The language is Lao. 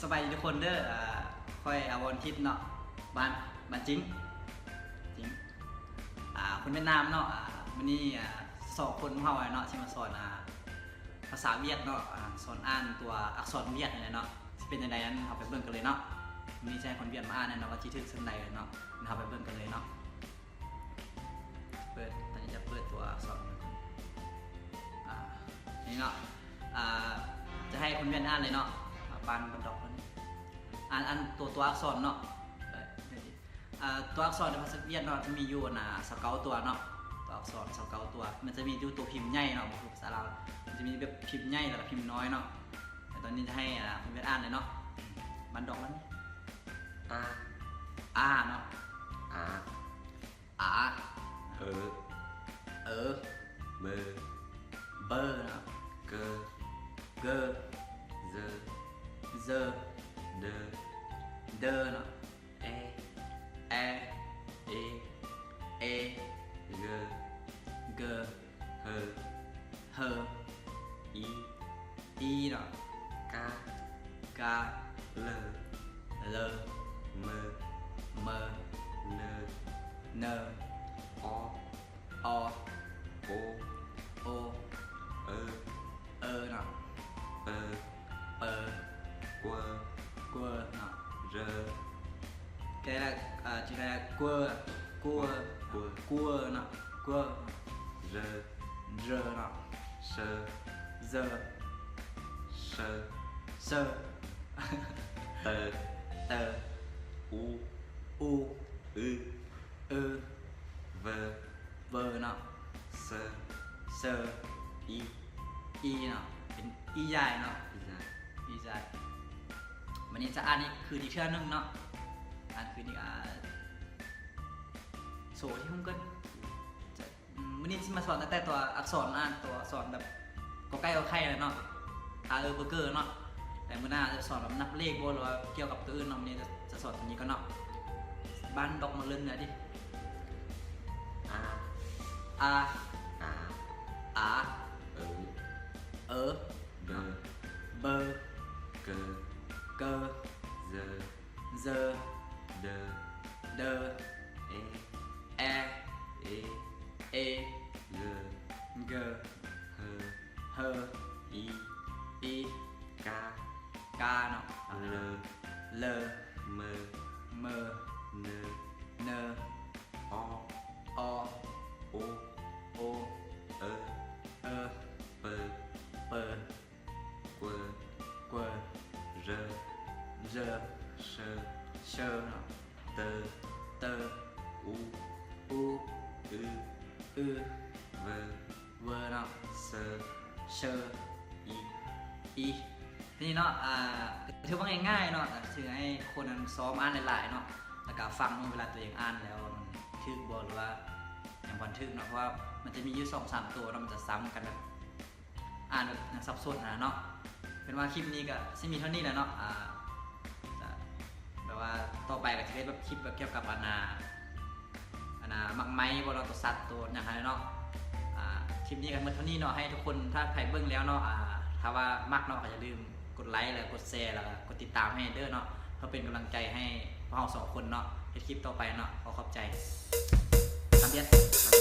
ສະບາຍດີທຸກຄົນເດີ ອາ ຂ້ອຍອາວອນທິດເນາະ ບ້ານ ບ້ານຈິງ ຈິງ ອາ ຄົນຫວຽດນາມເນາະ. ອາ ມື້ນີ້ ອາ ສອງຄົນເຮົາເນາະ ຊິມາສອນ ອາ ພາສາຫວຽດເນາະ ອາ ສອນອ່ານຕົວອັກສອນຫວຽດນີ້ແຫຼະເນາະ. ຊິເປັນຈັ່ງໃດນັ້ນ ເຮົາໄປເບິ່ງກັນເລີຍເນາະ. ມື້ນີ້ຊິໃຫ້ຄົນຫວຽດມາອ່ານແນ່ເນາະ ວ່າຊິຖືກສ່ຳໃດເນາະ. ເຮົາໄປເບິ່ງກັນເລີຍເນາະ. ເປີດ ຕອນນີ້ຈະເປີດຕົວອັກສອນ ອາ ນີ້ເນາະ ອາ ຈະໃຫ້ຄົນຫວຽດອ່ານເລີຍເນາະ. ອາ ປານບັນດອກ ອ່ານ ອ່ານຕົວ ຕົວອັກສອນເນາະ. ອາ ຕົວອັກສອນໃນພາສາຫວຽດເນາະ ຈະມີຢູ່ ອັນນາ ຊາວເກົ້າຕົວເນາະ. ຕົວອັກສອນຊາວເກົ້າຕົວ ມັນຈະມີຢູ່ຕົວພິມໃຫຍ່ເນາະ ບໍ່ຄືພາສາລາວ ມັນຈະມີແບບພິມໃຫຍ່ ແລ້ວກໍພິມນ້ອຍເນາະ. ແຕ່ຕອນນີ້ຈະໃຫ້ ອາ ຄົນຫວຽດອ່ານເລີຍເນາະ. ບັນດອກ ອາ ອາເນາະ ອາ ອາ ເອີ ເອີ ເບີ ເບີເນາະ ເກີ ເກີ ເຊີ ເຊີ ເດີ ເດີເນາະ ແອ ແອ ເອ ເອ ເກີ ເກີ ເຮີ ເຮີ ອີ ອີເນາະ ກາ ກາ ເລີ ເລີ ເມີ ເມີ ເນີ ເນີ ອໍ ອໍ ໂອ ໂອ ເອີ ເອີເນາະ ເປີ ເປີ ກວ ກວເນາະ ເຣີ ແກລະ ອາ ຈະແປວ່າ ກົວ ກົວ ກົວ ກົວເນາະ ກົວ ເຣີ ເຣີເນາະ ເຊີ ເຊີ ເຊີ ເຊີ ເຕີ ເຕີ ອູ ອູ ອື ອື ເວີ ເວີເນາະ ເຊີ ເຊີ ອີ ອີເນາະ ເປັນອີໃຫຍ່ເນາະ ອີໃຫຍ່ ອີໃຫຍ່. ມື້ນີ້ຈະອ່ານອີກຄືນອີກເທື່ອໜຶ່ງເນາະ ອ່ານຄືນອີກ ອາ ໂຊທີ່ຮູ້ກັນ. ອືມ ມື້ນີ້ຊິມາສອນຕັ້ງແຕ່ຕົວອັກສອນ ອ່ານຕົວອັກສອນແບບ ກໍໄກ່ ກໍໄຂ່ ແຫຼະເນາະ ອາ ເອີ ເບີ ເກີ ເນາະ. ແຕ່ມື້ໜ້າຈະສອນແບບນັບເລກບໍ່ ຫຼືວ່າກ່ຽວກັບຕົວອື່ນເນາະ. ມື້ນີ້ຈະ ຈະສອນຕົວນີ້ກ່ອນເນາະ. ບ້ານດອກມາເລີນເໜືອຕິ ອາ ອາ ອາ ອາ ເອີ ເອີ ເບີ ເບີ ເກີ ເກີ ເຊີ ເຊີ ເດີ ເດີ ແອ ແອ ເອ ເອ ເກີ ເກີ ເຮີ ເຮີ ອີ ອີ ກາ ກາເນາະ ເລີ ເລີ ເມີ ເມີ ເນີ ເນີ ອໍ ອໍ ໂອ ໂອ ເອີ ເອີ ເປີ ເປີ ກົວ ກົວ ເຣີ ເຣີ ເຊີ ເຊີເນາະ ເຕີ ເຕີ ອູ ອູ ອື ອື ເວີ ເວີເນາະ ເຊີ ເຊີ ອີ ອີ ນີ້ເນາະ. ອາ ຖືວ່າງ່າຍໆເນາະ ຖືໃຫ້ຄົນນັ້ນຊ້ອມອ່ານຫຼາຍໆເນາະ ແລ້ວກະຟັງເວລາຕົວເອງອ່ານແລ້ວມັນຖືກບໍ່ ຫຼືວ່າຍັງບໍ່ຖືກເນາະ ເພາະວ່າມັນຈະມີຢູ່ສອງສາມໂຕເນາະ ມັນຈະຊ້ຳກັນແບບ ອ່ານແບບຍັງສັບສົນຫັ້ນນະເນາະ. ເປັນວ່າຄລິບນີ້ກະຊິມີເທົ່ານີ້ແຫຼະເນາະ ອາ ຈະ ແບບວ່າຕໍ່ໄປກະຈະເຮັດແບບຄລິບແບບກ່ຽວກັບ ອັນນາ ອັນນາ ໝາກໄມ້ບໍ່ເນາະ ໂຕສັດໂຕຫຍັງຫັ້ນເນາະ. ອາ ຄລິບນີ້ກະໝົດເທົ່ານີ້ເນາະ ໃຫ້ທຸກຄົນ ຖ້າໃຜເບິ່ງແລ້ວເນາະ ອາ ຖ້າວ່າມັກເນາະ ກະຢ່າລືມກົດໄລ ແລະ ກົດແຊ ແລະ ກົດຕິດຕາມໃຫ້ເດີເນາະ ເພື່ອເປັນກຳລັງໃຈໃຫ້ພວກເຮົາສອງຄົນເນາະ ເຮັດຄລິບຕໍ່ໄປເນາະ. ຂໍຂອບໃຈ ສຳເລັດ.